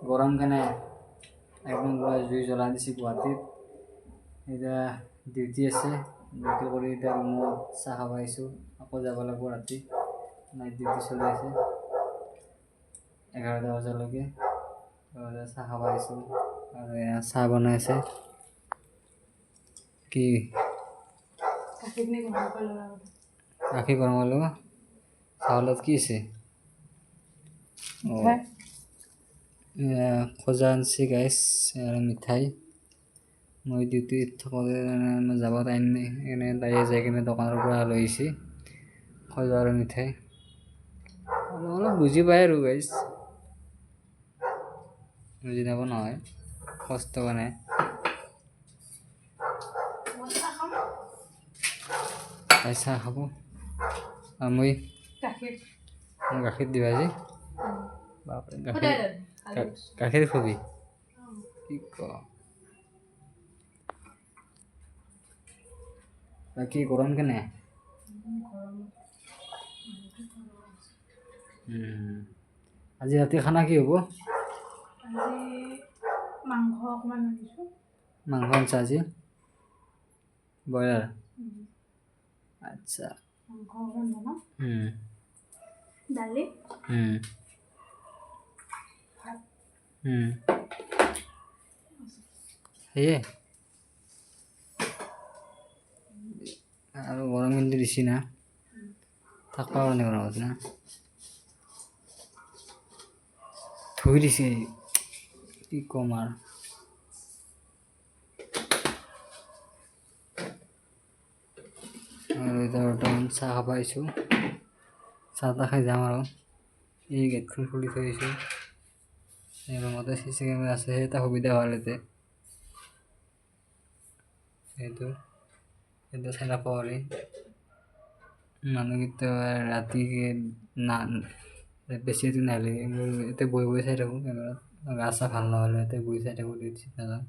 গৰম কেনে একদম পুৰা জুই জ্বলাই দিছে গুৱাহাটীত। এতিয়া ডিউটি আছে, ডিউটি কৰি এতিয়া ৰুমত চাহ খাব আহিছোঁ, আকৌ যাব লাগিব ৰাতি। নাইট ডিউটি চলি আছে 11টা বজালৈকে। চাহ খাব আহিছোঁ আৰু এয়া চাহ বনাই আছে। কি গাখীৰ গৰম হ'লো চাহৰ কি আছে? অঁ, খজা আনছি গাইছ আৰু মিঠাই। মই ডিউটিত থাকোঁতে মই যাব টাইম নাই, সেইকাৰণে তাই যাই কিনে দোকানৰ পৰা লৈ আহিছে খজা আৰু মিঠাই। অলপ অলপ বুজি পায় আৰু গাইছ, বুজি নাপাওঁ নহয়, কষ্ট মানে। তাই চাহ খাব আৰু মই গাখীৰ দিবা আজি। বাপৰে, গাখীৰ গাখীৰ খবি কি ক? বাকী গৰম কেনে? আজি ৰাতি খানা কি হ'ব? মাংস অকণমান আনিছোঁ। মাংস আনিছা আজি? ব্ৰইলাৰ? আচ্ছা, মাংস অকণমান বনাম, দালি, ভাত, সেয়ে আৰু গৰম কিন্তু দিছি না, থাকবা পৰা নাই গৰমত না, ধুই দিছে, কি ক'ম আৰু। আৰু এতিয়া বৰ্তমান চাহ খাব আহিছোঁ, চাহ তাহ খাই যাম আৰু। এই গেটখন খুলি থৈ আহিছোঁ, এই ৰুমতে চি চি কেমেৰা আছে, সেই এটা সুবিধা ভাল ইয়াতে, সেইটো সেইটো চাই নাপাব পাৰি। মানুহকেইটা ৰাতিকে না বেছি ৰাতি নাহিলে ইয়াতে বহি বহি চাই থাকোঁ কেমেৰাত, গা চা ভাল নহ'লে ইয়াতে বহি চাই থাকোঁ, ডিউটিত নাযাওঁ।